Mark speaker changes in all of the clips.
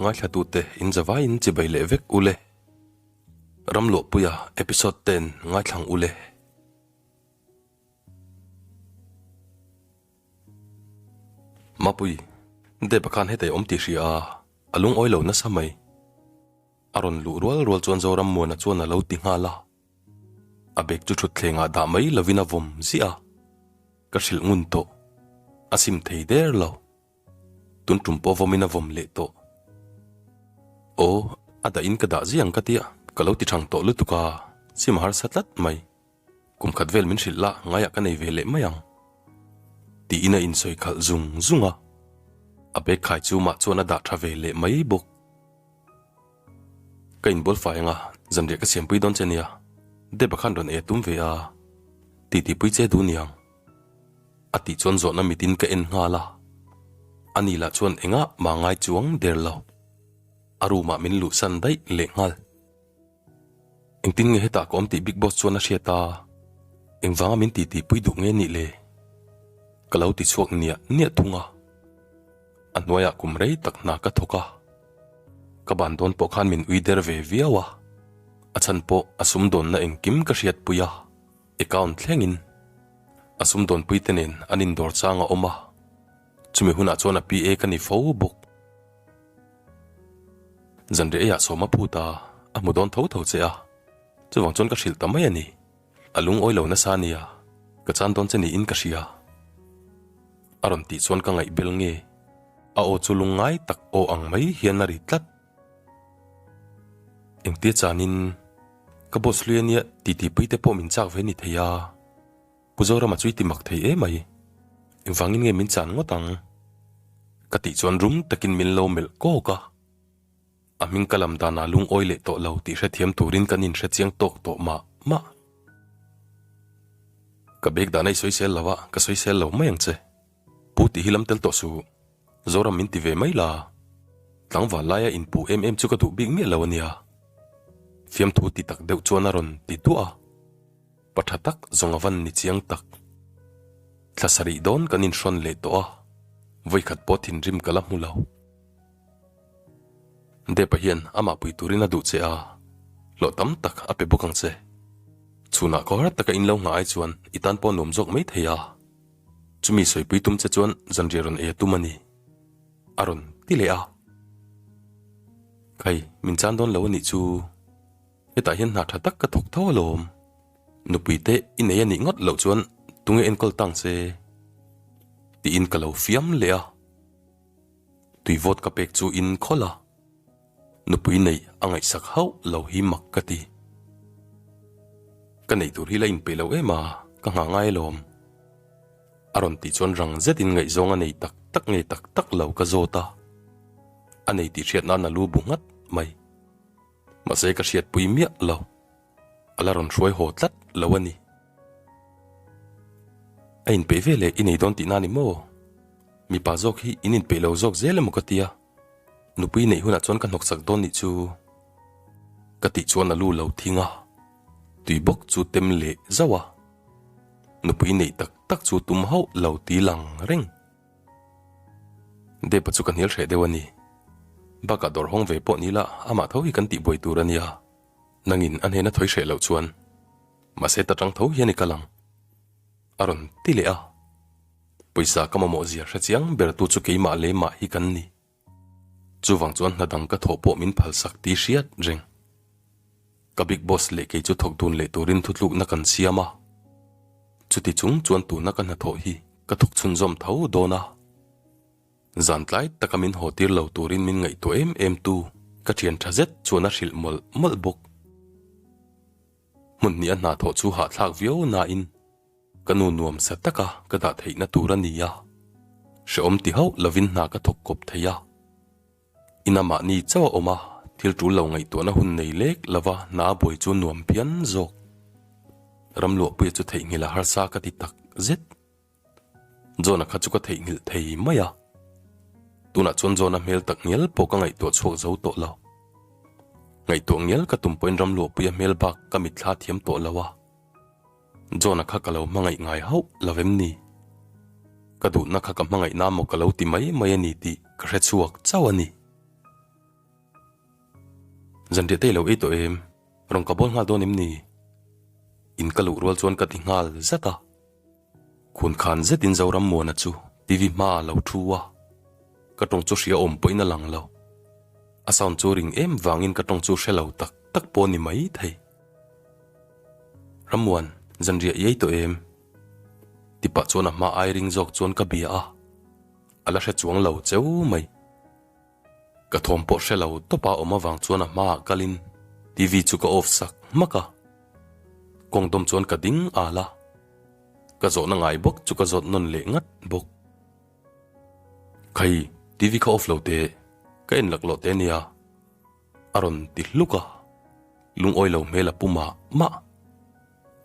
Speaker 1: Ngaithlatute in zavaiin chibai leh vek ule. Ramluahpuia episode ten ngaithlang ule. Mapui, Deba khan hetei awm tih hria a, a lungawi lo nasa mai. A rawn luh rual rual chuan Zorammuana chuan a lo ti nghal a. A bag chu thutthlengah dah mai lovin a vawm ziah a, ka hrilh ngun tawh. A sim thei der lo. Tun tum pawh vawmin a vawm leh tawh. Aw, a dah in ka dah ziah ang ka tia, ka lo ti thang tawh lutuk a, sim a harsa tlat mai. Kum khat vel min hrilh la, ngaiah ka nei ve leh mai ang. Tiin a insawi khalh zung zung a, a bag khai chu mah chuan a dah tha ve leh mai bawk. Ka inbual fai anga, zanriah ka siampui dawn che nia, Deba khan rawn ei a tum ve a, titipui che duh niang. A tih chuan zawhna mitin ka en nghal a, ani lah chuan engah mah ngai chuang der lo. A room ah min luhsan daih leh nghal. Engtin nge hetah ka awm tih Big Boss chuan a hriat a, engvanga min titipui duh nge nih le? Ka lo ti chhuak niah niah thung a. A hnuaiah kum rei tak hna ka thawk a, ka ban dawn pawh khan min ui der ve viau a, a chhan pawh a sumdawnna engkim ka hriatpui a. Account thlengin a sumdawnpui te nen an indawr chang a awm a, chumi hunah chuan a PA ka ni fo bawk. Zanriah eiah sawm a phut a, a hmu dawn tho tho che a, chuvang chuan ka hrilh ta mai a ni. A lungawi lo nasa nia, ka chan dawn che niin ka hria. A rawn tih chuan ka ngaihbel nge, a aw chu lungngai tak aw ang mai hian a ri tlat. Engtia chanin ka boss hlui ania titipui te pawh min chak ve ni thei a, Pu Zorama chu i ti mak thei em mai, engvangin nge min chan ngawt ang? Ka tih chuan rum takin min lo melh kawk a, a hming ka lam danah lungawi leh tawh lo tih hrethiam turin kan inhre chiang tawk tawh mah mah. Ka bag dahna i sawisel lo a, ka sawisel lo mai ang che. Pu tih hi lam tel tawh suh. Zoram min ti ve mai la, tlangval laia inpuh em em chu ka duh bik miah lo a nia. Fiamthu ti tak deuh chuan a rawn ti duah a, pa tha tak zawng a van ni chiang tak. Thla sarih dawn kan inhrawn leh tawh a, vawikhat pawh thinrim ka la hmu lo. Depa hian amah pui turin a duh che a, hlawh tam tak a pe bawk ang che. Chhunah khawhar taka in lo nghah ai chuan i tan pawh nuam zawk mai thei a. Chumi sawipui tum che chuan zanriah rawn ei a tum a ni, a rawn ti leh a. Khai, min chan dawn lo a nih chu, hetah hian hna tha tak ka thawk tho alawm. Nupui te i nei a nih ngawt loh chuan tunge enkawl tang che? tiin ka lo fiam leh a. Tui vawt ka pek chu in khawlh a, nupui neih a ngaihsak hauh lo hi mak ka ti. Ka neih tur hi la inpeih lo em a, ka nghah ngai alawm. A rawn tih chuan rang zetin ngaihzawng a nei tak tak nge tak tak lo ka zawt a, a nei tih hriat nan a lu bu nghat mai. Mahse ka hriatpui miah lo, a la rawn hruai haw tlat lo a ni. A inpeih ve leh i nei dawn tihna a ni maw? Mipa zawk hi in inpeih lo zawk zel emaw ka tia, nupui neih hunah chuan ka hnawksak dawn nih chu ka tih chuan a lu lo thing a, tui bawk chu tem leh zauh a, nupui neih tak tak chu tum hauh lo ti lang reng. Depa chu ka hnial hreh deuh a ni. Bakah dawr hawng ve pawh ni la, amah tho hi kan tihbuai tur a nia. Nangin a hnena thawi hreh loh chuan mahse ta tang tho hian i kal ang. A rawn ti leh a. Pawisa ka mamawh zia hre chiang ber tu chu keimah leh mah hi kan ni. Chuvang chuan hna dang ka thawh pawh min phalsak ti hriat reng. Ka big boss leh kei chu thawk dun leh turin thutlukna kan siam a. Chuti chung chuan tuna ka hnathawh hi ka thawk chhunzawm tho dawn a. Zan tlai taka min haw tir lo turin min ngaihtuah em em tu ka thian tha zet chuan a hrilh mawlh mawlh bawk. Hmun hnih a hna thawh chu hahthlak viau nain ka nu nuam sa taka ka dah theihna tur a ni a, hrehawm ti hauh lovin hna ka thawk kawp thei a. Ina mahni chauh a awm a, thil tul lo ngaihtuahna hun nei lek lova hna a buai chu nuam phian zawk. Ramluahpuia chu theihnghilh a harsa ka ti tak zet. John-a kha chu ka theihnghilh thei mai a, tunah chuan John-a hmel tak ngial pawh ka ngaihtuah chhuak zo tawh lo. Ngaihtuah ngial ka tum pawhin Ramluahpuia hmel bak ka mitthla thiam tawh lo a, John-a kha ka lo hmangaih ngai hauh lo vem ni? Ka duhna kha ka hmangaihna maw ka lo ti mai mai a ni tih ka hre chhuak chauh a ni. Zanriah te i lo ei tawh em? Rawn ka bawl nghal dawn em ni? In ka luh rual chuan ka ti nghal zat a. Khun khan zetin Zorammuana chu TV hma a lo thu a, ka tawng chu hria awm pawhin a lang lo. A sound chu ring em vangin ka tawng chu hre lo tak tak pawh ni mai thei. Rammuan, zanriah i ei tawh em? Ti pah chuan a hma ai ring zawk chuan ka bia a, a la hre chuang lo cheu mai. Ka thawm pawh hre lo tawp a awm avang chuan a hmaah kalin TV chu ka off sak hmak a, kawng dawm chuan ka ding al a, ka zawhna ngai bawk chu ka zawt nawn leh ngat bawk. Khai, TV kha off lo teh, ka en laklawh teh ania. A rawn ti hluk a, lungawi lo hmel a pu mah mah.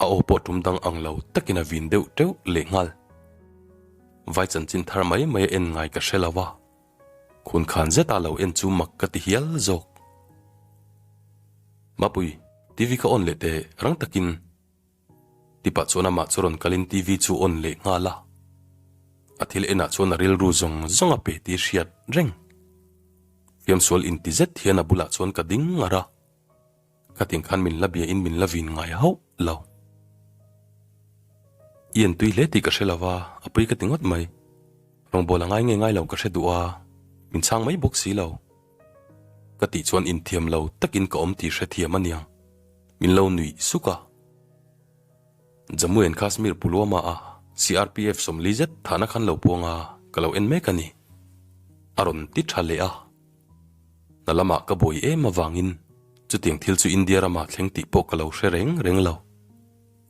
Speaker 1: A aw pawh tum dang ang lo takin a vin deuh teuh lehnghal. Vai chanchin thar mai mai a en ngai ka hre lo a. Khun khan zeta lo en chu mak ka ti hial zawk. Mapui, TV kha on leh teh rang takin. Ti pah chuan amah chu rawn kalin TV chu on leh nghal a. A thil enah chuan a rilru zawng zawng a pe tih hriat reng. Fiamsual inti zet hian a bulah chuan ka ding ngar a. Khatin khan min la bia in min la vin ngai hauh lo. I en tui hle tih ka hre lo va, a pui ka ti ngawt mai. Rawngbâwl a ngai nge ngai lo ka hre duh a, min chhang mai bawk si lo. Ka tih chuan inthiam lo takin ka awm tih hrethiam a niang. Min lo nuih suk a. Jammu and Kashmir Pulwama a CRPF 40 zet thahna khan lo puang a, ka lo en mek a ni. A rawn ti tha leh a. Hna lamah ka buai em avangin chutiang thil chu India ramah thleng tih pawh ka lo hre reng reng lo.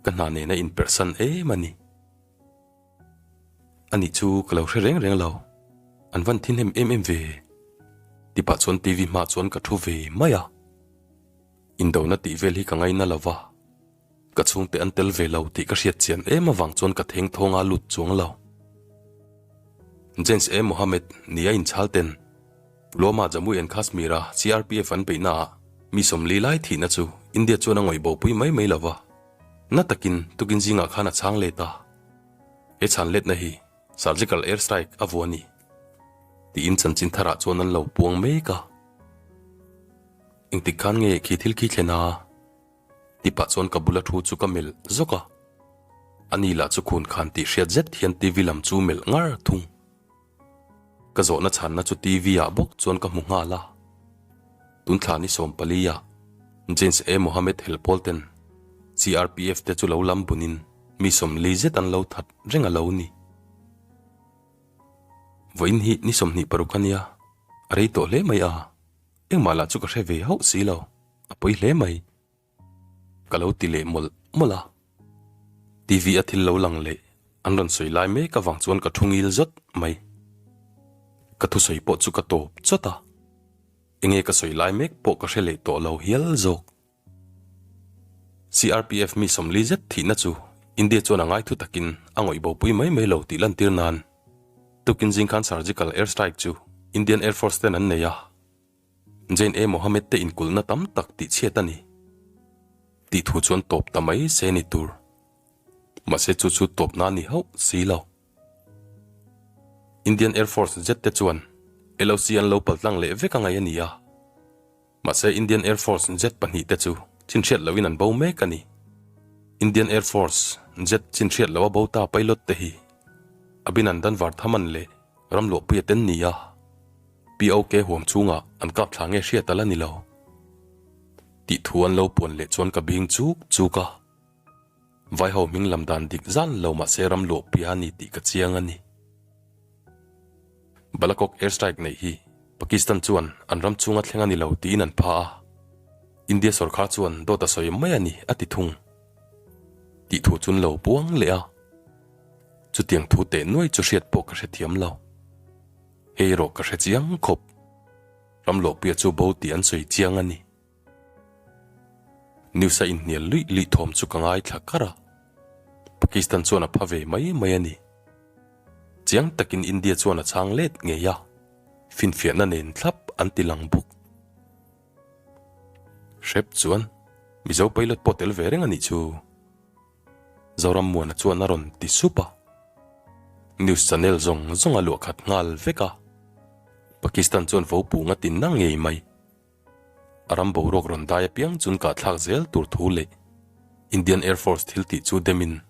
Speaker 1: Ka hna nena inperhsan em a ni. Ani chu ka lo hre reng reng lo. An van thinhem em em ve. Tipah chuan TV hmaah chuan ka thu ve mai a. Indona tih vel hi ka ngaina lo va. Ka chhungte an tel ve lo tih ka hriat chian em avang chuan ka theng thawng a lut chuang lo. Jains A. Mohammed nia inchhal ten Pulwama Jammu and Kashmir a CRPF an beihna ah mi 40 lai thihna chu India chuan a ngawih bopui mai mai lo va. Na takin tukin zingah khan a chhang let a. He chhan letna hi Surgical Air Strike a vuah a ni tiin chanchin tharah chuan an lo puang mek a. Engtik khan nge khi thil khi thlen a? Ti pah chuan ka bula thu chu ka melh zawk a. Ani lah chu khun khan tih hriat zet hian TV lam chu melh ngar thung. Ka zawhna chhanna chu TV ah bawk chuan ka hmu nghal a. Tun thla ni 14 ah Jains A. Mohammed helpawl ten CRPF te chu lo lam bunin mi 40 zet an lo that reng a lo ni. Vawiin hi ni 26 a nia, a rei tawh hle mai a, engmah lah chu ka hre ve hauh si lo. A pawi hle mai. Ka lo ti leh mawlh mawlh a. TV a thil lo lang leh an rawn sawi lai mek avang chuan ka thu ngil zawt mai. Ka thusawi pawh chu ka tawp chawt a. Enge ka sawi lai mek pawh ka hre leh tawh lo hial zawk. CRPF mi 40 zet thihna chu India chuan a ngai thu takin a ngawih bopui mai mai lo tih lantir nan tukin zing khan surgical air strike chu Indian Air Force ten an nei a. Jane A. Mohammed te inkulhna tam tak tih chhiat a ni. Tih thu chuan tawp ta mai se ni tur. Mahse chu chu tawpna a ni hauh si lo. Indian Air Force jet te chuan LOC an lo paltlang leh vek a ngaih a ni a. Mahse Indian Air Force jet pahnih te chu chinhriat lohin an bo mek a ni. Indian Air Force jet chinhriat loha bo ta pilot te hi Abhinandan Vardhaman leh Ramluahpuia ten ni a. POK huam chhungah an kap thla nge hriat a la ni lo. Tih thu an lo puan leh chuan ka bing chuk chuk a. Vaiho hming lam dan dik zan lo mahse ram luah pia a ni tih ka chiang a ni. Balakok air strike neih hi Pakistan chuan an ram chhunga thleng a ni lo tiin an pha a. India sorkar chuan dawt a sawi mai a ni a ti thung. Tih thu chun lo puang leh a. Chutiang thu teh nuai chu hriat pawh ka hrethiam lo. Hei erawh ka hre chiang khawp. Ramlawhpuia chu bo tih an sawi chiang a ni. News a inhnial luih luih thawm chu ka ngaithla kar a. Pakistan chuan a pha ve mai mai a ni. Chiang takin India chuan a chhang let ngei a, finfiahna nen thlap an ti lang bawk. Hrep chuan Mizo pilot pawh tel ve reng a nih chu. Zorammuana chuan a rawn ti sup a. News channel zawng zawng a luah khat nghal vek a. Pakistan chuan vo pung a tin na ngei mai. A ram boruak rawn dai apiang chun kahthlak zel tur thu leh Indian Air Force thil tih chu demin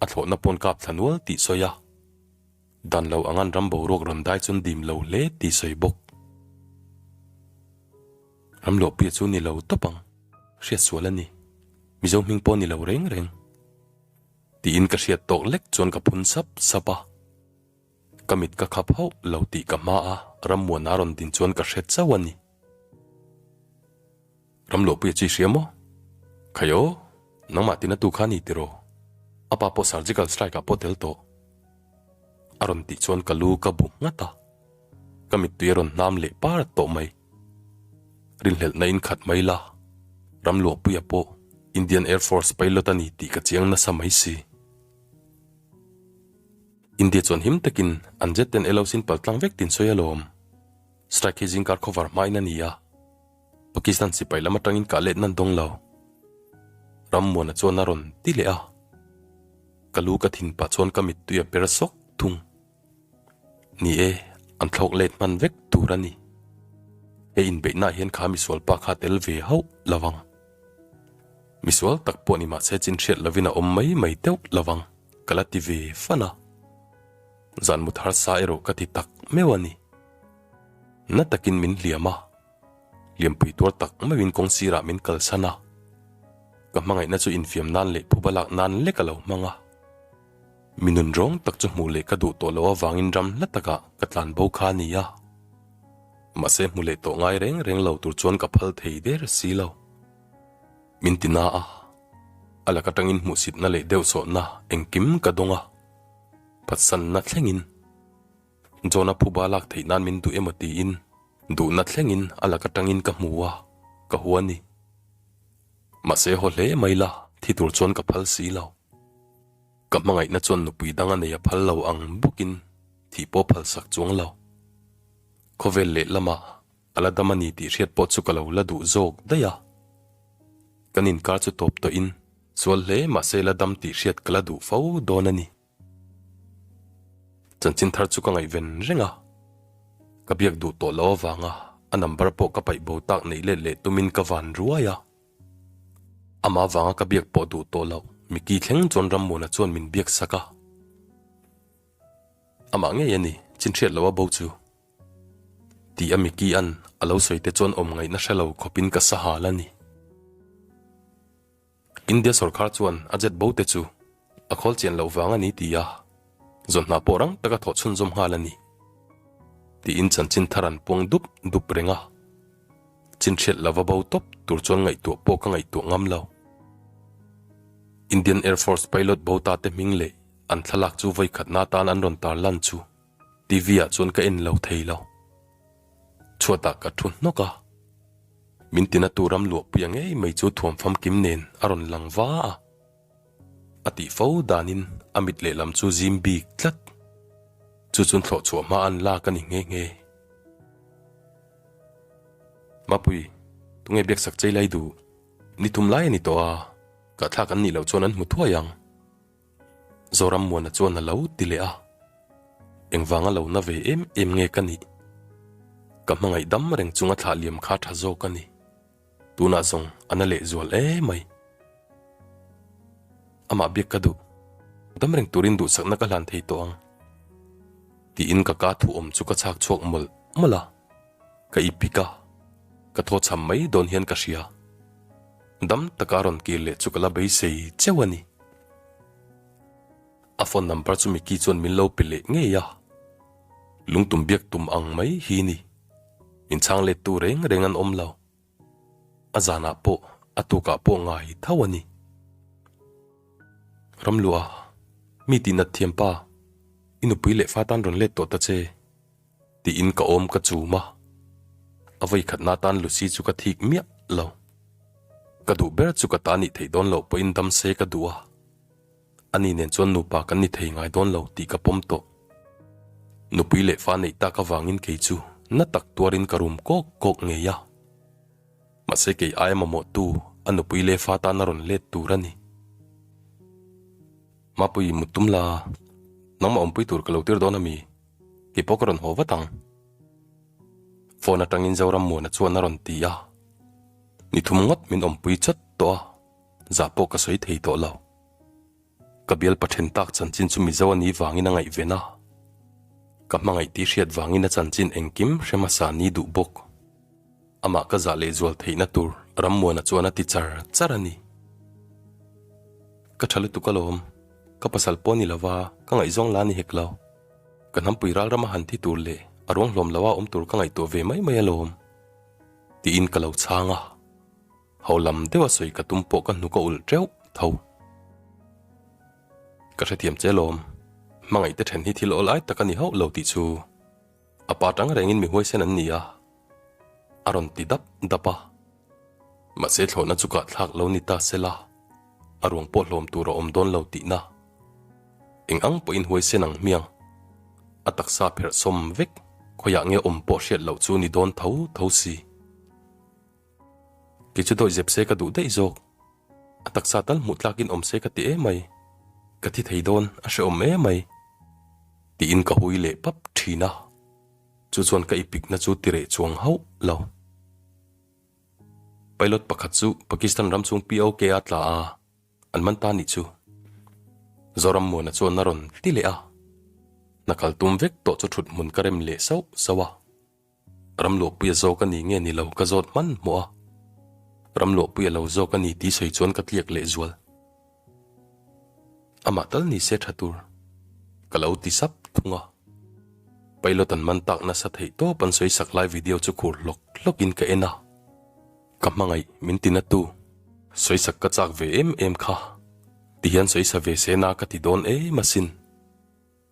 Speaker 1: a thlawhna pawn kap thla nual tih sawi a. Dan lo angan ram boruak rawn dai chun dim lo hle tih sawi bawk. Ram luahpuia chu ni lo tawp ang, hriat sual a ni. Mizo hming pawh ni lo reng reng. Tiin ka hriat tawk lek chuan ka phun sap sap a. Ka mit ka khap hauh lo tih ka hma a, Rammuana rawn din chuan ka hre chauh a ni. Ramluahpuia chu i hria maw? Khai aw, nangmah tina tu kha a ni tiraw? A pa pawh surgical strike ah pawh tel tawh. A rawn tih chuan ka lu ka bu nghat a, ka mittui a rawn hnam leh par tawh mai. Rinhlelhna in khat mai la, Ramluahpuia pawh Indian Air Force pilot a ni tih ka chiang nasa mai si. India chuan him takin an jet ten LOC in pal tlang vek tin sawi alawm. Strike hi zingkar khawvar hmain a ni a, Pakistan sipai lam atangin kah let nan dawng lo. Rammuana chuan a rawn ti leh a, ka lu ka thin pah chuan ka mittui a per sawk thung. Ni e, an thlawk let hman vek tur a ni. He inbeihnaah hian kha misual pa kha tel ve hauh lo vang. Misual tak pawh ni mahse chin hriat lovin a awm mai mai deuh lo vang, ka la ti ve fan a. Zan mut harsa erawh ka ti tak meuh a ni. Na takin min hliam a, hliampui tuar tak meuhin kawng sirah min kalsan a. Ka hmangaihna chu infiam nan leh phuba lak nan lek a lo hmang a. Mi nun rawng tak chu hmuh leh ka duh tawh loh avangin ram hla takah ka tlan bo kha a ni a. Mahse hmu leh tawh ngai reng reng lo tur chuan ka phal thei der si lo. Min ti na a, a lak atangin hmuhsitna leh deuhsawhna engkim ka dawng a, phatsanna thlengin. John-a phuba lak theih nan min duh emaw tiin duhna thlengin a lak atangin ka hmu a, ka hua ni. Mahse haw hle mai la, thi tur chuan ka phal si lo. Ka hmangaihna chuan nupui dang a nei a phal lo ang bawkin thih pawh phal sak chuang lo. Khawvel lehlamah a la dam a ni tih hriat pawh chu ka lo la duh zawk daih a. Kan inkar chu tawp tawhin sual hle mahse la dam tih hriat ka la duh fo dawn a ni. Chanchin thar chu ka ngaihven reng a, ka biak duh tawh loh avanga a number pawh ka paih bo tak neih let leh tumin ka van ruai a. Amah avanga ka biak pawh duh tawh loh Mickey thleng chuan Rammuana chuan min biak sak a. Amah ngei a ni, chin hriat loh a bo chu. Ti a Mickey an a lo sawi te chuan awm ngaihna hre lo khawpin ka sahal a ni. India sorkar chuan a jet bo te chu a khawl chian loh vang a ni ti a, zawnhna pawh rang taka thawh chhunzawm nghal a ni. Tiin chanchin thar an puang dup dup reng a. Chinhriat lova bo tawp tur chuan ngaihtuah pawh ka ngaihtuah ngam lo. Indian Air Force pilot bo ta te hming leh an thlalak chu vawikhatna atan an rawn tarlan chu TV ah chuan ka en lo thei lo. Chhuatah ka thu hnawk a. Min tina tu ram luahpuia ngei mai chu thuam famkim nen a rawn lang va a. A tih fo danin a mit lehlam chu zim bik tlat. Chu chuan thlawh chhuah hma an lak a ni nghe nghe. Mapui, tunge biaksak chei lai duh? Ni thum lai a ni tawh a, kahthlak an nih loh chuan an hmu thuai ang. Zorammuana chuan a lo ti leh a, Engvanga lo na ve em em nge ka nih? Ka hmangaih dam reng chunga thlah liam kha tha zawk a ni. Tunah zawng a na leh zual emai. Amah biak ka duh. Dam reng turin duhsakna ka hlan thei tawh ang. Tiin ka ka thu awm chu ka chhak chhuak mawlh mawlh a. Ka ipik a, ka thaw chham mai dawn hian ka hria. Dam taka a rawn kir leh chu ka la beisei cheu a ni. A phone number chu Mickey chuan min lo pe leh ngei a. Lungtum biak tum ang mai hi ni. Min chhang let tu reng reng an awm lo. A zanah pawh a tukah pawh ngai tho a ni. Ramluah, mi tihnat thiam pa, i nupui leh fa tan rawn let tawh ta che. Tiin ka awm ka chum a, a vawikhatna atan Lucy chu ka thik miah lo. Ka duh ber chu ka ta nih theih dawn loh pawhin dam se ka duh a, ani nen chuan nupa kan ni thei ngai dawn lo tih ka pawm tawh. Nupui leh fa neih tak avangin kei chu na tak tuarin ka rum kawk kawk ngei a. Mahse kei aia mamawhtu a nupui leh fa tan a rawn let tur a ni. Mapui mut tum la, nangmah awmpui tur ka lo tir dawn a mi? Kei pawh ka rawn haw vat ang. Phone atangin Zorammuana chuan a rawn ti a. Ni thum ngawt min awmpui chat tawh a, zah pawh ka sawi thei tawh lo. Ka bial pathen tak chanchin chu Mizo a nih vangin a ngaihven a, ka hmangaih tih hriat vangin a chanchin engkim hre hmasa ni duh bawk. Amah ka zah lehzual theihna tur Rammuana chuan a ti char char a ni. Ka tha lutuk alawm, ka pasal pawh ni lova ka ngaihzawng la ni hek lo. Ka hnampui ral rama han thi tur leh a ruang hlawm loa awm tur ka ngaihtuah ve mai mai alawm, tiin ka lo chhang a. Ho lam deuha sawi ka tum pawh ka hnuk a ulh teuh tho. Ka hrethiam che alawm, hmangaih te then hi thil awl ai tak a ni hauh lo tih chu a pa tang rengin mi huaisen an ni a, a rawn ti dap dap a. Mahse thlawhna chu kah thlak lo ni ta sela, a ruang pawh hlawm tur a awm dawn lo tihna. Eng ang pawhin huaisen ang hmiang, a taksa pherh sawm vek khawiah nge awm pawh hriat loh chu ni dawn tho tho si. Kei chu dawih zep se ka duh daih zawk. A taksa tal hmuh tlakin awm se ka ti emai. Ka thi thei dawn, a hrehawm emai. Tiin ka hui leh pap thin a. Chu chuan ka ipikna chu tireh chuang hauh lo. Pilot pakhat chu Pakistan ram chhung POK a tla a, an man ta nih chu. Zoram Muana chuan a rawn ti leh a. Hna kal tum vek tawh chu thut hmun ka rem leh sauh sauh a. Ramluahpuia zawk a ni nge ni lo ka zawt hman hmuh a, Ramluahpuia lo zawk a ni tih sawi chuan ka tliak leh zual. Amah tal ni se tha tur ka lo ti sap thung a. Pilot an man tak nasa theih tawp an sawi sak lai video chu khur hlawk hlawk in ka en a. Ka hmangaih min ti na tu sawi sak ka chak ve em em kha ti hian sawi sa ve se na ka ti dawn em asin.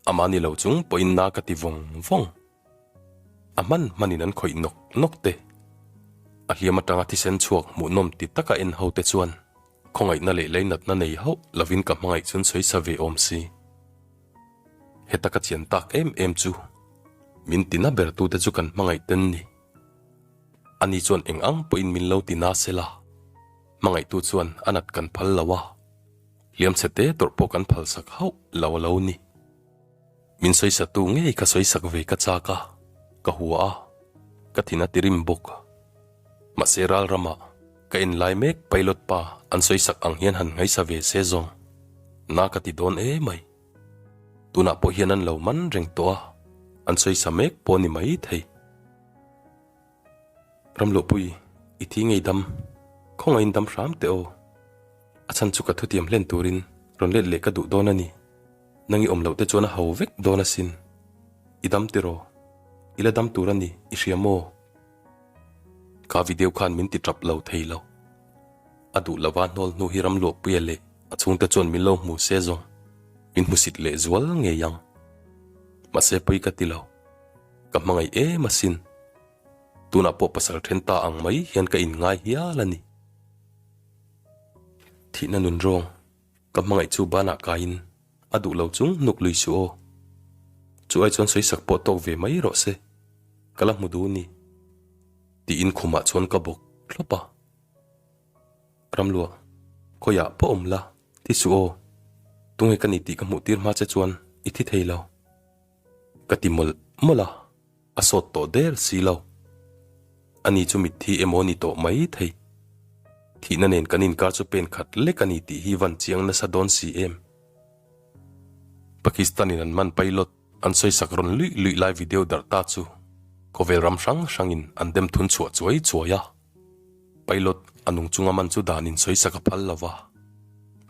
Speaker 1: Amah ni lo chung pawhin na ka ti vawng vawng. A hman hmanin an khawih nawk nawk te. A hliam atanga thisen chhuak hmuhnawm ti taka en ho te chuan khawngaihna leh leinatna nei hauh lovin ka hmangaih chun sawi sa ve awm si. Heta ka chian tak em em chu min tina ber tute chu kan hmangaih ten ni. Ani chuan eng ang pawhin min lo tina sela, hmangaihtu chuan a nat kan phal lo a, hliam chhe te tawrh pawh kan phalsak hauh lo a lo ni. Min sawisatu ngei ka sawisak ve ka chak a, ka hua a, ka thin a ti rim bawk. Mahse ral ramah ka en lai mek pilot pa an sawisak ang hian han ngaisa ve se zawng na ka ti dawn emai. Tunah pawh hian an lo man reng tawh a, an sawisa mek pawh a ni mai thei. Ramluhpui, i thi ngei dam, khawngaihin dam hram teh aw. A chhan chu ka thutiam hlen turin rawn let leh ka duh dawn a ni. Nang i awm loh te chuan a ho vek dawn asin. I dam tiraw? I la dam tur a ni, i hria maw? Kha video khan min ti tap lo thei lo. A duh lova hnawl hnu hi Ramluahpuia leh a chhungte chuan min lo hmu se zawng min hmusit leh zual ngei ang. Mahse pawi ka ti lo. Ka hmangaih em asin. Tunah pawh pasal then ta ang mai hian ka inngai hial a ni. Thihna nun rawng ka hmangaih chu banah kaiin a duh lo chung hnuk lui suh aw. Chu ai chuan sawisak pawh tawk ve mai rawh se, ka la hmu duh ni. Tiin khumah chuan ka bawk thlawp a. Ramluah, khawiah pawh awm la, thi suh aw. Tunge ka ni tih ka hmuh tir hma che chuan i thi thei lo. Ka ti mawlh mawlh a, a sawt tawh der si lo. Ani chu mitthi emaw ni tawh mai thei. Thihna nen kan inkar chu pen khat lek a ni tih hi van chiang nasa dawn si em? Pakistan in an man pilot an sawisak rawn luih luih lai video darh ta chu khawvel ram hrang hrangin an dem thun chhuah chuai chuai a. Pilot a nung chunga man chu danin sawisak a phal lo va,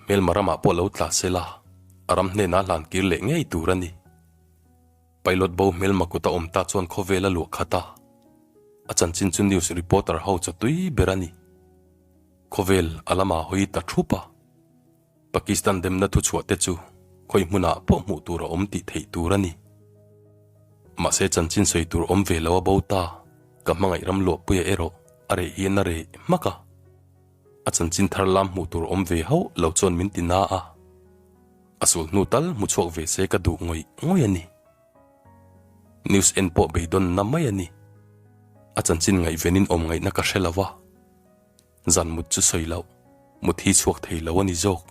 Speaker 1: hmelma ramah pawh lo tla se la, a ram hnenah hlan kir leh ngei tur a ni. Pilot bo hmelma kut a awm ta chuan khawvel a luah khat a, a chanchin chu news reporter ho chaw tui ber a ni. Khawvel a lama hawi ta thup a. Pakistan demna thuchhuah te chu khawi hmunah pawh hmuh tur a awm tih theih tur a ni. Mahse chanchin sawi tur awm ve lo a bo ta, ka hmangaih ram luahpuia erawh a reh hian a reh hmak a. A chanchin thar lam hmuh tur awm ve hauh lo chuan min ti na a, a sul hnu tal hmu chhuak ve se ka duh ngawih ngawih a ni. News en pawh beidawnna mai a ni. A chanchin ngaihvenin awm ngaihna ka hre lo a. Zan mut chu sawi loh, mut hi chhuak thei lo a ni zawk.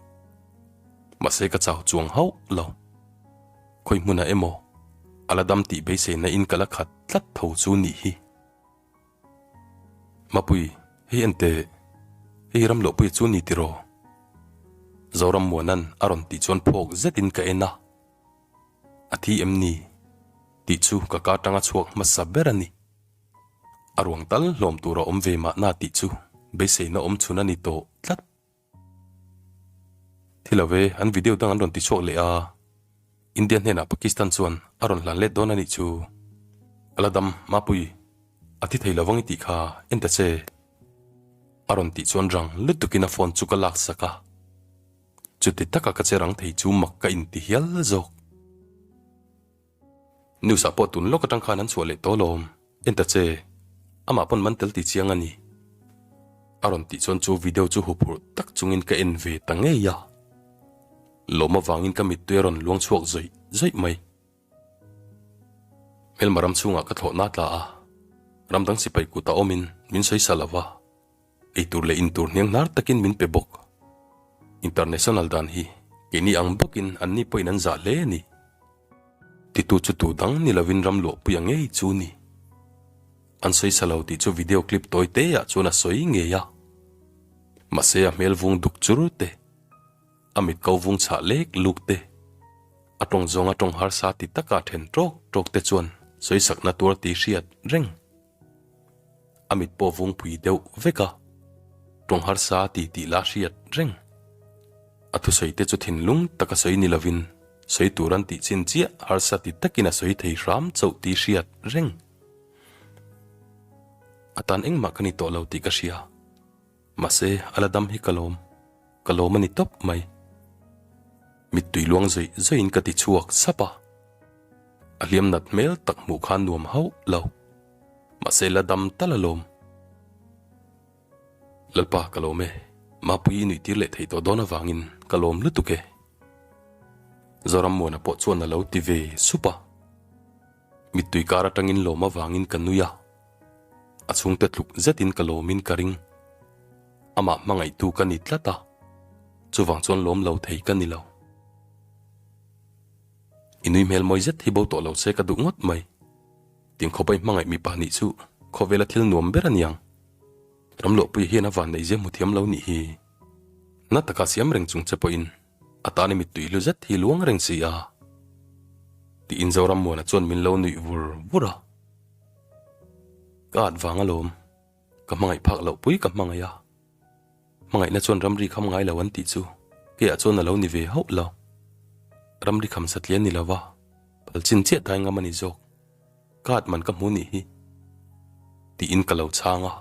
Speaker 1: Mahse ka chau chuang hauh lo. Khawi hmunah emaw a la dam tih beiseina in ka la khat tlat tho chu nih hi. Mapui, hei en teh. Hei hi Ramluahpuia chu ni tiraw? Zorammuana'n a rawn tih chuan phawk zetin ka en a. A thi em ni? Tih chu ka ka tanga chhuak hmasa ber a ni. A ruang tal hlawm tur a awm ve mahna tih chu beiseina awm chhun a ni tawh tlat. Thi lo ve, an video dang an rawn ti chhuak leh a, India hnenah Pakistan chuan a rawn hlan let dawn a nih chu. A la dam, Mapui, a thi thei lo vang i tih kha, en ta che. A rawn tih chuan rang lutukin a phone chu ka lak sak a. Chuti taka ka che rang thei chu mak ka inti hial zawk. News ah pawh tun lawk atang khan an chhuah leh tawh alawm, en ta che, amah pawn man tel ti chiang a ni. A rawn tih chuan chu video chu huphurh tak chungin ka en ve ta ngei a. Lawm avangin ka mittui a rawn luang chhuak zawih zawih mai. Hmelma ram chhungah ka thlawhna tla a, ram dang sipai kut a awmin min sawi sa lo va. Eitur leh intur hniang hnar takin min pe bawk. International dan hi keini ang bawkin anni pawhin an zah hle a ni. Titu chu tu dang ni lovin ram luahpuia ngei chu ni. An sawi sa lo tih chu video clip tawi te ah chuan a sawi ngei a. Mahse a hmel vung duk chur te, a mit ko vung chhah lek luk te, a tawng zawnga tawng harsa ti taka then tawk tawk te chuan sawisakna tuar tih hriat reng. A mit pawh vung pui deuh vek a, tawng harsa ti tih la hriat reng. A thusawi te chu thinlung taka sawi ni lovin sawi tur an tih chin chiah harsa ti takin a sawi thei hram chauh tih hriat reng. A tan engmah ka ni tawh lo tih ka hria. Mahse, a la dam hi ka lawm, ka lawm a ni tawp mai. Mittui luang zawih zawihin ka ti chhuak sap a. A hliam nat hmel tak hmuh khan nuam hauh lo. Mahse, la dam tal alawm. Lalpa, ka lawm e. Mapui i nuih tir leh theih tawh dawn avangin ka lawm lutuk e. Zorammuana pawh chuan a lo ti ve sup a. Mittui kar atangin lawm avangin ka nui a. A chhungte tluk zetin ka lawmin ka ring. Amah hmangaihtu ka ni tlat a, chuvang chuan lawm lo thei ka ni lo. I nui hmel mawi zet hi bo tawh lo se ka duh ngawt mai. Tinkhawpai hmangaih mipa nih chu khawvela thil nuam ber a niang. Ramluahpuia hian a van neihzia hmu thiam lo nih hi. Na taka siam reng chung che pawhin a tan i mittui hlu zet hi luang reng si a. Tiin Zorammuana chuan min lo nuih vur vur a. Ka at vang alawm, ka hmangaih phak loh pui ka hmangaih a. Hmangaihna chuan ramri kham ngai lo an tih chu keiah chuan a lo ni ve hauh lo. Ramri kham satlian ni lova, phal chin chiah dai ngam a ni zawk. Ka at man ka hmu nih hi. Tiin ka lo chhang a.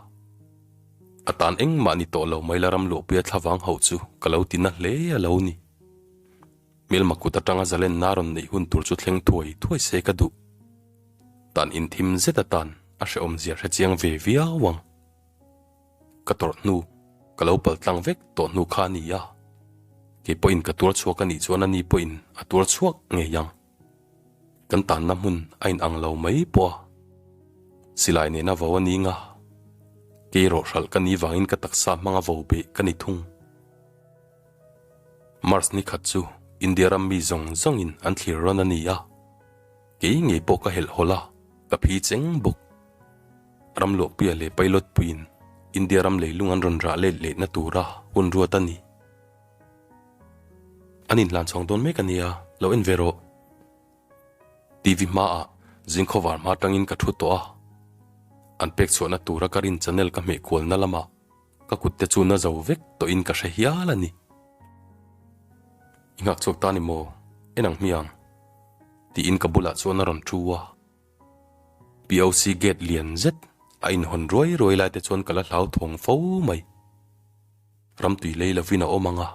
Speaker 1: A tan engmah ni tawh lo mai la ram luahpuia thlavang hauh chu ka lo ti na hle a lo ni. Hmelma kut atanga zalenna rawn neih hun tur chu thleng thuai thuai se ka duh. Tan inthim zet atan a hrehawm zia hre chiang ve viau ang. Ka tawrh hnu, ka lo pal tlang vek tawh hnu kha a ni a. Kei pawhin ka tuar chhuak a nih chuan ani pawhin a tuar chhuak ngei ang. Kan tanna hmun a inang lo mai pawh a. Silai nena vo a ning a, kei rawh hralh ka ni vangin ka taksa hmanga vo beh ka ni thung. Mars ni khat chu India ram mi zawng zawngin an thlir rawn a ni a, kei ngei pawh ka helh hawlh a, ka phi cheng bawk. Ram luahpuia leh pilot puiin India ram leilung an rawn rah let lehna tura hun ruat a ni. An inhlan chhawng dawn mek a nia, lo en ve rawh. TV hmaah zingkhawvar hma tangin ka thu tawh a, an pek chhuahna tura ka rin channel ka hmeh kualna lamah ka kut te chu na zo vek tawhin ka hre hial a ni. I nghak chhuak ta ni maw? En ang hmiang. Tiin ka bulah chuan a rawn thu a. POC gate lian zet a inhawn ruai ruai lai te chuan ka la hlauthawng fo mai. Ramtui lei lovin a awm ang a,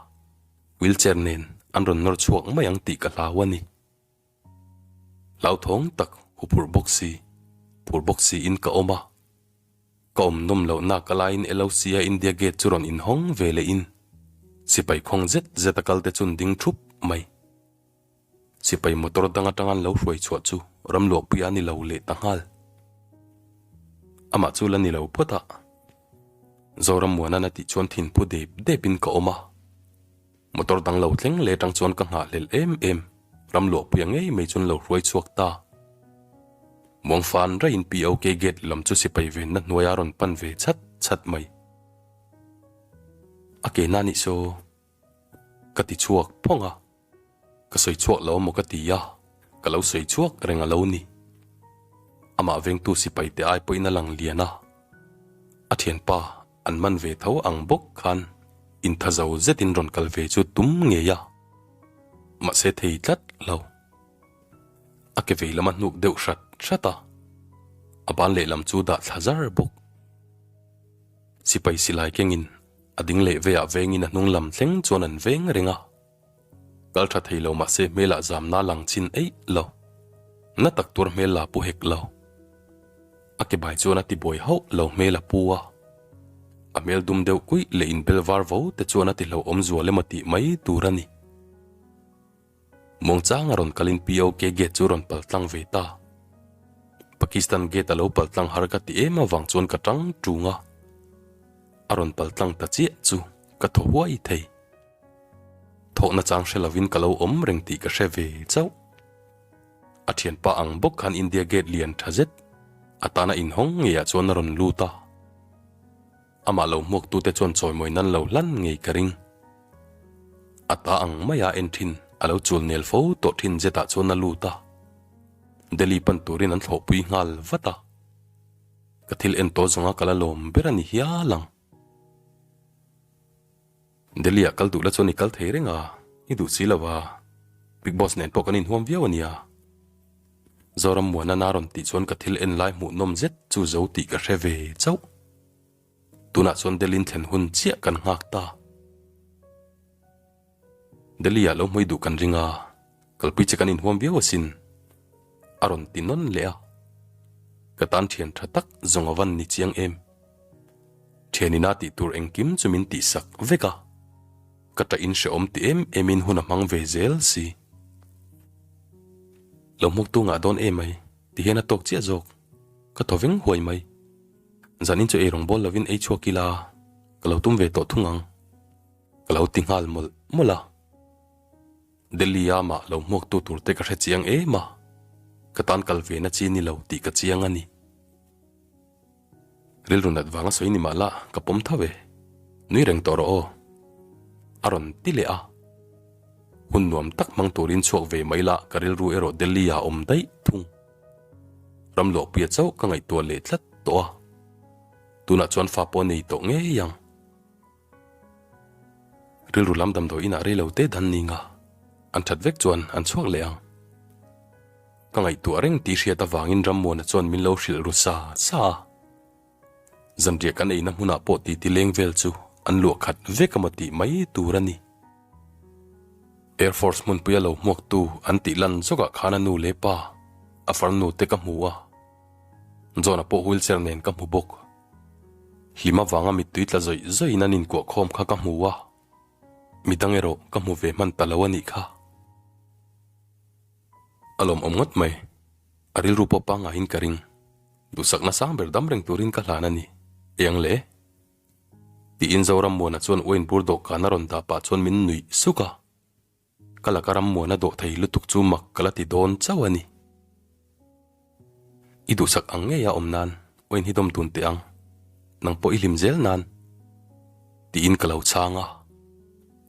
Speaker 1: wheelchair nen an rawn nawr chhuak mai ang tih ka hlau a ni. Hlauthawng tak huphurh bawk si, phur bawk siin ka awm a. Ka awm nawm loh nak a laiin LOC a India Gate chu rawn inhawng ve lehin sipai khawng zet zet a kal te chuan ding thup mai. Sipai motor dang atanga an lo hruai chhuah chu ramluahpui a ni lo leh ta nghal. Amah chu la ni lo phawt a. Zoram Muanan a tih chuan thinphu dep depin ka awm a. Motor dang lo thleng leh atang chuan ka nghahhlelh em em, ramluahpuia ngei mai chuan lo hruai chhuak ta. Muangfan raiin POK gate lam chu sipai venna hnuaia rawn pan ve chhat chhat mai. ke na nih saw. Ka ti chhuak phawng a, ka sawi chhuak lo amaw ka ti a, ka lo sawi chhuak reng a lo ni. Amah vengtu sipai te ai pawhin a lang lian a, a thianpa an man ve tho ang bawk khan intha zo zetin rawn kal ve chu tum ngei a, mahse thei tlat lo. A ke vei lam a hnuk deuh hrat hrat a, a ban lehlam chu dah thla zar bawk. Sipai silai kengin a ding leh veiah vengin a hnung lam thleng chuan an veng reng a. Kal tha thei lo mahse hmelah zamna lang chin eih lo. Na tak tur hmel la pu hek lo. A ke bai chuan a ti buai hauh lo hmel a pu a. A hmel dum deuh kuih leh inbel var vo te chuan a ti hlauhawm zual emaw tih mai tur a ni. Muangchang a rawn kalin POK gate chu rawn pal tlang ve ta. Pakistan gate a lo pal tlang har ka ti em avang chuan ka tang tung a. A rawn pal tlang ta chiah chu ka thaw huai thei. Thawhna chang hre lovin ka lo awm reng tih ka hre ve chauh. A thianpa ang bawk khan India gate lian tha zet atana inhawng ngeiah chuan a rawn lut a. Amah lo hmuaktute chuan chawimawi nan lo hlan ngei ka ring. A ta ang maia en thin a lo chul nel fo tawh thin zetah chuan a lut a. Delhi pan turin an thlawhpui nghal vat a. Ka thil en tawh zawnga ka la lawm ber a ni hial ang. Delhi ah kal duh la chuan i kal thei reng a, i duh si lo a, Big Boss nen pawh kan inhuam viau a nia. Zoram Muana na rawn tih chuan ka thil en lai hmuh nawm zet chu zo tih ka hre ve chauh. Tunah chuan Delhi thlen hun chiah kan nghak ta. Delhi ah lo hmui duh kan ring a, kalpui che kan inhuam viau asin, a rawn ti nawn leh a. Ka tan thian tha tak zawng a van ni chiang em. Thianina tih tur engkim chu min tihsak vek a, ka tah in hrehawm ti em em in hun a hmang ve zel si. Lo hmuktu ngah dawn em mai ti hian a tawk chiah zawk, ka thaw veng huai mai. Zanin chu ei rawng bawl lovin ei chhuak ila, ka lo tum ve tawh thung ang. Ka lo ti nghal mawlh mawlh a. Delhi a mah lo hmuaktu tur te ka hre chiang em a, ka tan kal ve na chi ni lo tih ka chiang a ni. Rilru nat vanga sawi ni mah la ka pawm tho e, nui reng tawh rawh aw. A rawn ti leh a. Hun nuam tak hmang turin chhuak ve mai la ka rilru erawh Delhi ah awm daih thung. Ramluahpuia chauh ka ngaihtuah leh tlat tawh a. Tunah chuan fa pawh a nei tawh ngei ang. Rilru lam damdawi inah rei lo te dan ning a, an that vek chuan an chhuak leh ang. Ka ngaihtuah reng tih hriat avangin Rammuana chuan min lo hrilh ru sa sa a. Zanriah kan eina hmunah pawh titi leng vel chu an luah khat vek emaw tih mai tur a ni. Air Force hmunpuia lo hmuaktu an tih lan zawkah khan a nu leh pa, a farnu te ka hmu a. John-a pawh wheelchair nen ka hmu bawk. Hlim avanga mittui tla zawih zawihin an inkuah khawm kha ka hmu a, midang erawh ka hmu ve hman ta lo a nih kha. A lawmawm ngawt mai, a rilru pawh pangaiin ka ring. Duhsakna sang ber dam reng turin ka hlan a ni, eng le? Tiin Zorammuana chuan uain bur dawhkan a rawn dah pah chuan min nuih suk a. Ka laka rammuan a dawh thei lutuk chu mak ka la ti dawn chauh a ni. I duhsak ang ngei a awm nan aw in hi dawm dun teh ang, nang pawh i hlim zel nan. Tiin ka lo chhang a,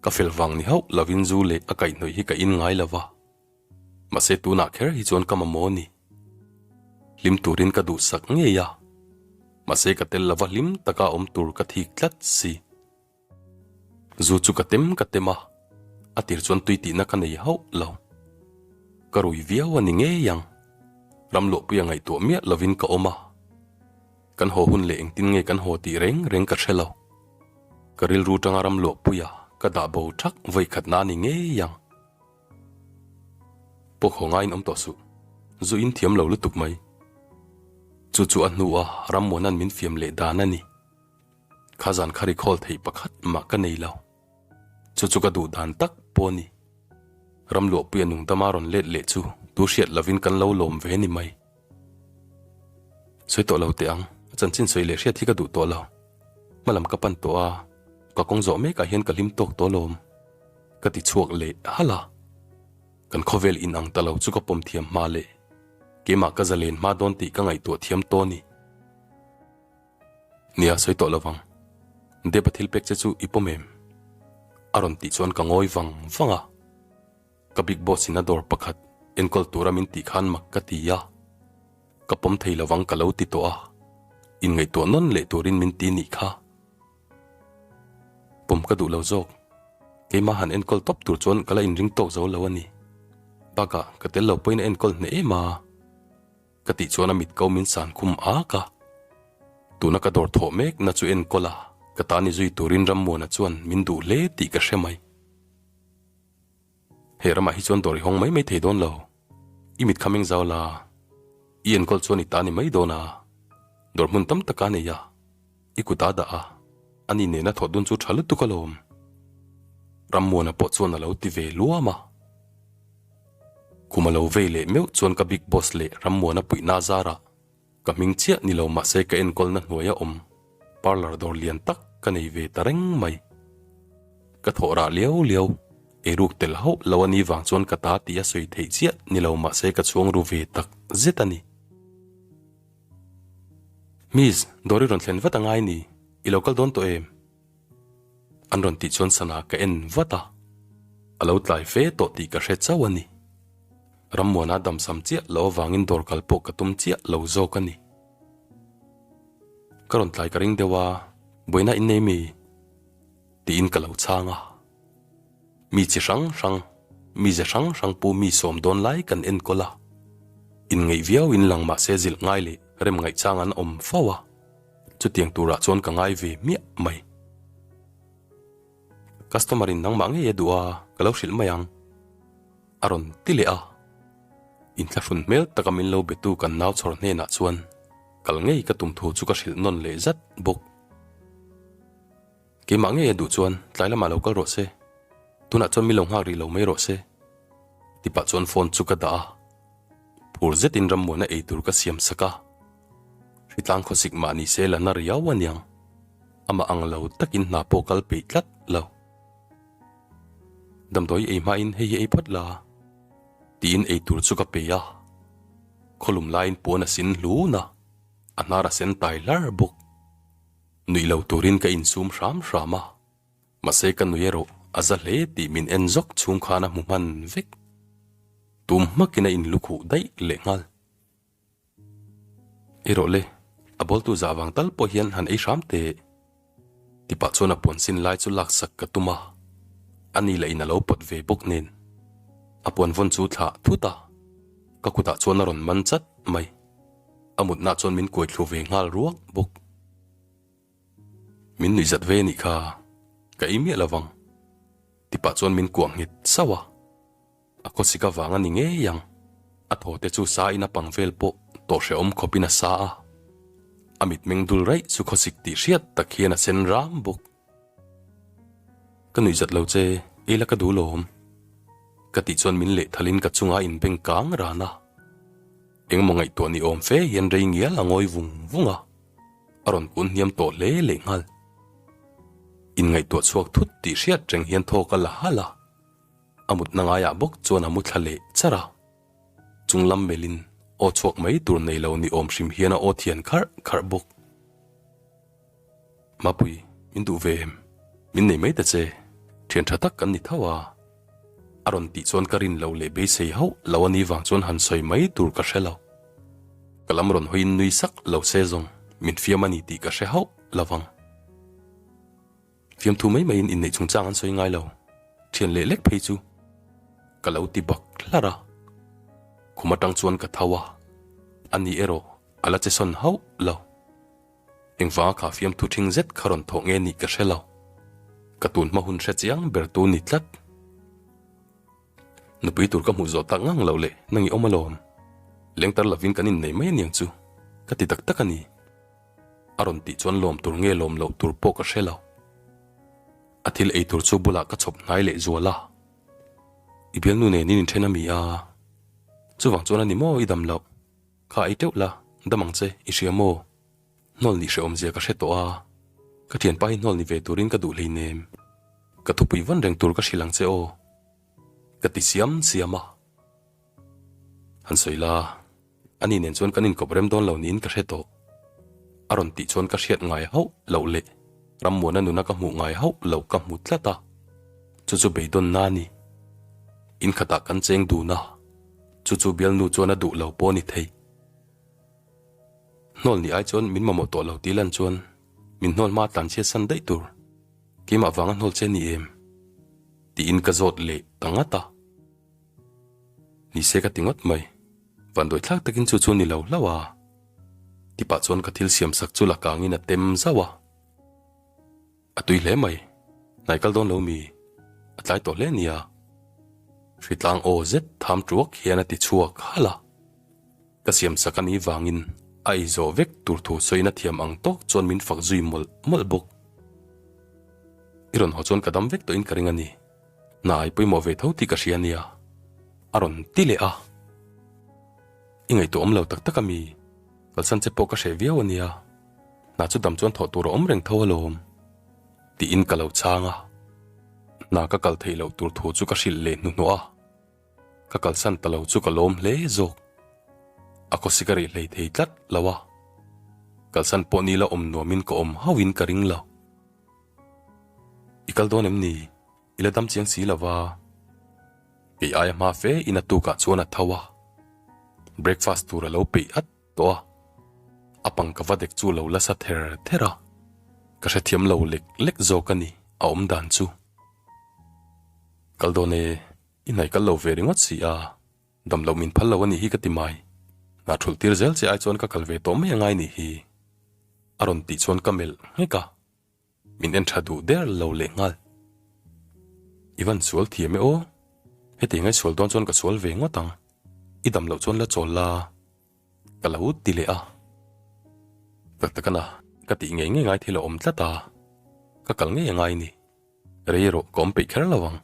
Speaker 1: ka fel vang ni hauh lovin zu leh a kaihhnawih hi ka in ngai lo va, mahse tunah kher hi chuan ka mamawh a ni. Hlim turin ka duhsak ngei a, mahse ka tel lova hlim taka awm tur ka thik tlat si. Zu chu ka tem ka tem a, a tir chuan tui tihna ka nei hauh lo. Ka rui viau a ni ngei ang. Ramluahpuia ngaihtuah miah lovin ka awm a. Kan haw hun leh engtin nge kan haw tih reng reng ka hre lo. Ka rilru tanga Ramluahpuia ka dah bo thak vawi khatna a ni ngei ang. Pawh haw ngaiin awm tawh suh. Zu in thiam lo lutuk mai. Chu chu a hnua Rammuana'n min fiam leh dan a ni. Kha zan kha recall theih pakhat mah ka nei lo. Chu chu ka duh dan tak pawh a ni. Ramluahpuia nungdama rawn let leh chu tu hriat lovin kan lo lawm ve ni mai. Sawi tawh lo teh ang, a chanchin sawi leh hriat hi ka duh tawh lo. Hmalam ka pan tawh a, ka kawng zawh mekah hian ka hlim tawk tawh lawm. Ka ti chhuak leh halh a. Kan khawvel inang ta lo chu ka pawm thiam hma leh keimah ka zalen hma dawn tih ka ngaihtuah thiam tawh a ni. Nia, sawi tawh lovang. Deb a thil pek che chu i pawm em? A rawn tih chuan ka ngawi vang vang a. Ka big boss in a dawr pakhat enkawl tura min tih khan mak ka ti a. Ka pawm thei lovang ka lo ti tawh a. Inngaihtuah nawn leh turin min ti nih kha. Pawm ka duh lo zawk. Keimah han enkawl tawp tur chuan ka la inring tawk zo lo a ni. Bakah ka tel lo pawhin a enkawl hneh em a. Ka tih chuan a mit ko min san khum ak a. Tuna ka dawr thawh mek na chu enkawl a, ka ta ni zui turin Rammuana chuan min duh hle tih ka hre mai. He ramah hi chuan dawr i hawng mai mai thei dawn lo. I mit kha meng zau la, i enkawl chuan i ta ni mai dawn a. Dawr hmun tam tak a nei a, i kut a dah a, ani nena thawh dun chu tha lutuk alawm. Rammuana pawh chuan a lo ti ve luam a. Kum a lo vei leh meuh chuan ka big boss leh Rammuana puihna zarah ka hming chiah ni lo mahse ka enkawlna hnuaia awm parlour dawr lian tak ka nei ve ta reng mai. Ka thawh rah liau liau, eiruk tel hauh lo a nih vang chuan ka ta tih a sawi theih chiah ni lo mahse ka chhuang ru ve tak zet a ni. Miss, dawr i rawn thlen vat a ngai ni, i lo kal dawn tawh em? An rawn tih chuan sana ka en vat a, a lo tlai fe tawh tih ka hre chauh a ni. Rammuana damsam chiah loh avangin dawr kal pawh ka tum chiah lo zawk a ni. Ka rawn tlai ka ring deuh a, buaina in nei mi? Tiin ka lo chhang a. Mi chi hrang hrang, mize hrang hrang pu mi sawm dawn lai kan enkawl a. Inngeih viau in lang mahse zilh ngai leh rem ngaihchang an awm fo a. Chutiang turah chuan ka ngai ve miah mai. Customer in nangmah ngei a duh a, ka lo hrilh mai ang. A rawn ti leh a. Inthlahrun hmel taka min lo betu kan nau chhawr hnenah chuan kal ngei ka tum thu chu ka hrilh nawn leh zat bawk. Keimah ngei a duh chuan tlai lamah lo kal rawh se. Tunah chuan min lo nghak rih lo mai rawh se. Tipah chuan phone chu ka dah a. Phur zetin rammuana ei tur ka siam sak a. Hritlang khawsik mah ni se la na riau a niang. Amah ang lo takin hna pawh kal peih tlat lo. Damdawi ei hmain hei hi ei phawt la tiin ei tur chu ka pe a. Khawlum laiin puan a sin hlun a, a hnar a sen tai hlar bawk. Nuih lo turin ka insum hram hram a. Mahse ka nui erawh a za hle tih min en zawk chhung khan a hmu hman vek. Tum hmakin a inlukhuh daih leh nghal. Erawh le, a bawltu zah vang tal pawh hian han ei hram teh. Tipah chuan a puan sin lai chu laksak ka tum a, ani lah in a lo pawt ve bawk nen. A puan vawn chu thlah thut a, ka kutah chuan a rawn man chat mai. A mutna chuan min kuai thlu ve nghal ruak bawk. Min nuih zat ve anih kha, ka ei miah lovang. Tipah chuan min kuah nghet sauh a. A khawsik avang a ni ngei ang. A thaw te chu sa in a pang vel pawh tawh hrehawm khawp in a sa a. A mitmeng dul raih chu khawsik tih hriat tak hian a sen ram bawk. Ka nuih zat lo che, ei la ka duh lawm. Ka tih chuan min lehthal in ka chunga inbeng kang ran a. Engemaw ngaihtuah ni awm fe hian rei ngial a ngawi vung vung a. A rawn kun hniam tawh hle lehnghal. Inngaihtuah chhuak thut tih hriat reng hian thawk a la halh a. A mutna ngaiah bawk chuan a mu thla leh char a. Chung lam melhin aw chhuak mai tur nei lo ni awm hrim hian a aw thian kharh kharh bawk. Mapui, min duh ve em? Min nei mai ta che, thian tha tak kan ni tho a. A rawn tih chuan ka rin lo leh beisei hauh lo a ni vang chuan han sawi mai tur ka hre lo. Ka lam rawn hawiin nui sak lo se zawng min fiam a ni tih ka hre hauh lo vang. Fiamthu mai maiin inneih chungchang an sawi ngai lo, thian leh lek phei chu ka lo ti bak hlar a. Khum atang chuan ka tho a, ani erawh a la che sawn hauh lo. Engvanga kha fiamthu thing zet kha rawn thawh nge nih ka hre lo. Ka tun hma hun hre chiang ber tu ni tlat. Nupui tur ka hmuh zawh tak ngang loh leh nang i awm alawm. Lengtar lovin kan innei mai aniang chu ka ti tak tak a ni. A rawn tih chuan lawm tur nge lawm loh tur pawh ka hre lo. A thil ei tur chu bulah ka chhawp hnai leh zual a. I bialnu nen in inthen a mi a? Chuvang chuan a ni maw i dam loh? Kha ei teuh la, dam ang che, i hria maw? Hnawl nih hrehawm zia ka hre tawh a, ka thianpa hi hnawl ni ve turin ka duh hleinem. Ka thupui vawn reng tur ka hrilh ang che aw. Ka ti siam siam a. Han sawi la, ani nen chuan kan inkawp rem dawn lo niin ka hre tawh. A rawn tih chuan ka hriat ngai hauh loh leh Rammuana nuna ka hmuh ngai hauh loh ka hmu tlat a. Chu chu beidawnna a ni. In khatah kan cheng dun a, chu chu bialnu chuan a duh lo pawh a ni thei. Hnawl nih ai chuan min mamawh tawh lo tih lan chuan min hnawl hma tlanchhiat san daih tur. Keimah vanga hnawl che ni em? Tiin ka zawt leh ta ngat a. Ni se ka ti ngawt mai. Vanduai thlak takin chu chu ni lo hlauh a. Tipah chuan ka thil siam sak chu la kangin a tem zauh a. A tui hle mai. Hnai kal dawn lo mi? A tlai tawh hle nia. Hritlang aw zet tham tuak hian a ti chhuak halh a. Ka siam sak a nih vangin a ei zawh vek tur thu sawiin a thiam ang tawk chuan min fak zui mawlh mawlh bawk. I rawn haw chuan ka dam vek tawhin ka ring a ni. Hna ai pawimawh ve tho tih ka hria nia. A rawn ti leh a. I ngaihtuah awm lo tak tak a mi? Kalsan che pawh ka hreh viau a nia. Hna chu dam chuan thawh tur a awm reng tho alawm. Tiin ka lo chhang a. Hna ka kal theih loh tur thu chu ka hrilh leh hnuhnawh a. Ka kalsan ta lo chu ka lawm hle zawk. A khawsik a rih hlei thei tlat lo a. Kalsan pawh ni la awm nuamin ka awm hauhin ka ring lo. I kal dawn em ni? I la dam chiang si lo va. Kei aia hma fe in a tukah chuan a tho a. Breakfast tur a lo peih at tawh a. A pang ka va dek chu lo la sa ther ther a. Ka hrethiam lo lek lek zawk a ni a awm dan chu. Kal dawn e, i hnaih kal lo ve ringawt si a. Dam loh min phal lo a nih hi ka ti mai. Hna thulh tir zel che ai chuan ka kal ve tawh mai angai nih hi. A rawn tih chuan ka melh nghek a. Min en tha duh der lo leh nghal. I van sual thiam e aw. Heti ngai sual dawn chuan ka sual ve ngawt ang. I dam loh chuan la chawl la. Ka lo ti leh a. Tak tak ana, ka tih ngei ngei ngai thil a awm tlat a. Ka kal ngei angai ni. Rei erawh ka awm peih kher lo ang.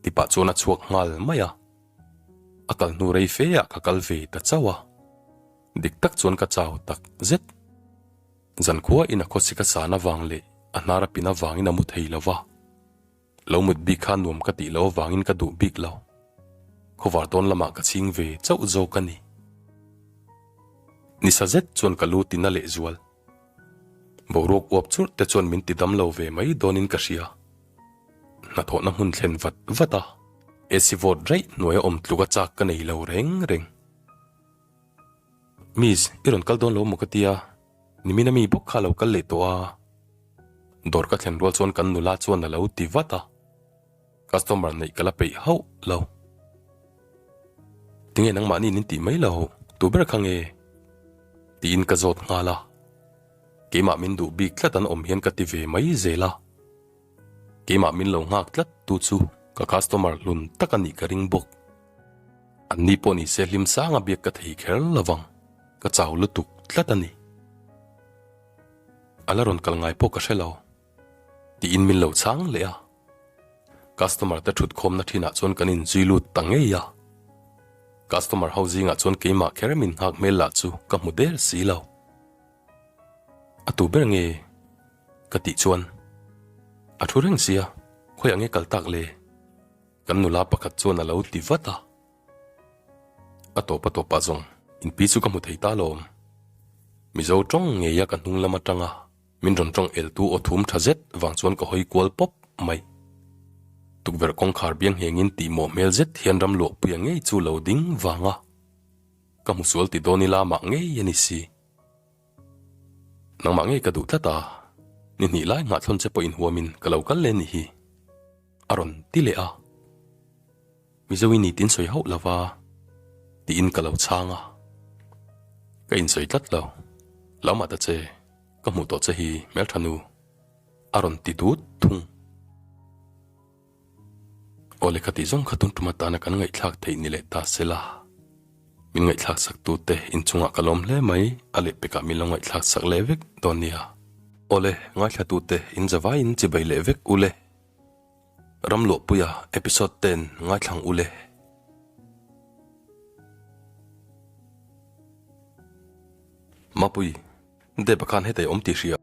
Speaker 1: Tipah chuan a chhuak nghal mai a. A kal hnu rei fe ah ka kal ve ta chauh a. Dik tak chuan ka chau tak zet. Zankhua in a khawsik a san avang leh a hnar a pin avangin a mu thei lo va. Lo mut bik kha nuam ka tih loh avangin ka duh bik lo. Khawvar dawn lamah ka chhing ve chauh zawk a ni. Nisa zet chuan ka lu tina lehzual. Boruak uap churh te chuan min ti dam lo ve mai dawnin ka hria. Hnathawhna hmun thlen vat vat a, AC vawt raih hnuaia awm tluka chak ka nei lo reng reng. Miss, i rawn kal dawn lo maw ka tia, nimin a mi bawk kha a lo kal leh tawh a. Dawr ka thlen rual chuan kan nula chuan a lo ti vat a. Customer neih ka la peih hauh lo. Tinge nangmahni nin tih mai lo, tu ber kha nge? Tiin ka zawt nghal a. Keimah min duh bik tlat an awm hian ka ti ve mai zel a. Keimah min lo nghak tlat tu chu ka customer hlun tak a nih ka ring bawk. An ni pawh ni se hlim sanga biak ka thei kher lovang, ka chau lutuk tlat a ni. A la rawn kal ngai pawh ka hre lo. Tiin min lo chhang leh a. Customer te thut khawmna thinah chuan kan inzui lut ta ngei a. Customer ho zingah chuan keimah kher min nghak hmel lah chu ka hmu der si lo. A tu ber nge? Ka tih chuan a thu reng sia, khawiah nge kal tak le? Kan nula pakhat chuan a lo ti vat a. A tawp a tawpah zawng inpi chu ka hmu thei ta lawm. Mizo tawng ngeia ka hnung lam atanga Min rawn tawng eltu aw thum tha zet vang chuan ka hawi kual pawp mai. Tukverh kawngkhar biang nghengin tihmawh hmel zet hian ram luahpuia ngei chu lo ding vang a. Ka hmu sual ti dawn ila mah ngei a ni si. Nangmah ngei ka duh tlat a, ni hnih lai nghah thlawn che pawh inhuamin ka lo kal leh ni hi. A rawn ti leh a. Mizo i ni tin sawi hauh lo va, tiin ka lo chhang a. Ka insawi tlat lo. Lo mah ta che. Ka hmuh tawh che hi hmeltha nu a rawn ti dut thung. Aw lehkha tih zawng kha tun tum atana kan ngaihthlak theih ni leh ta sela. Min ngaihthlak sak tute inchungah ka lawm hle mai a lehpekah min lo ngaihthlak sak leh vek dawn nia. Awle ngaithla tute in zavaiin chibai leh vek ule. Ramluahpuia episode ten ngaithlang ule. Mapui, Deba khan hetei awm tih hria.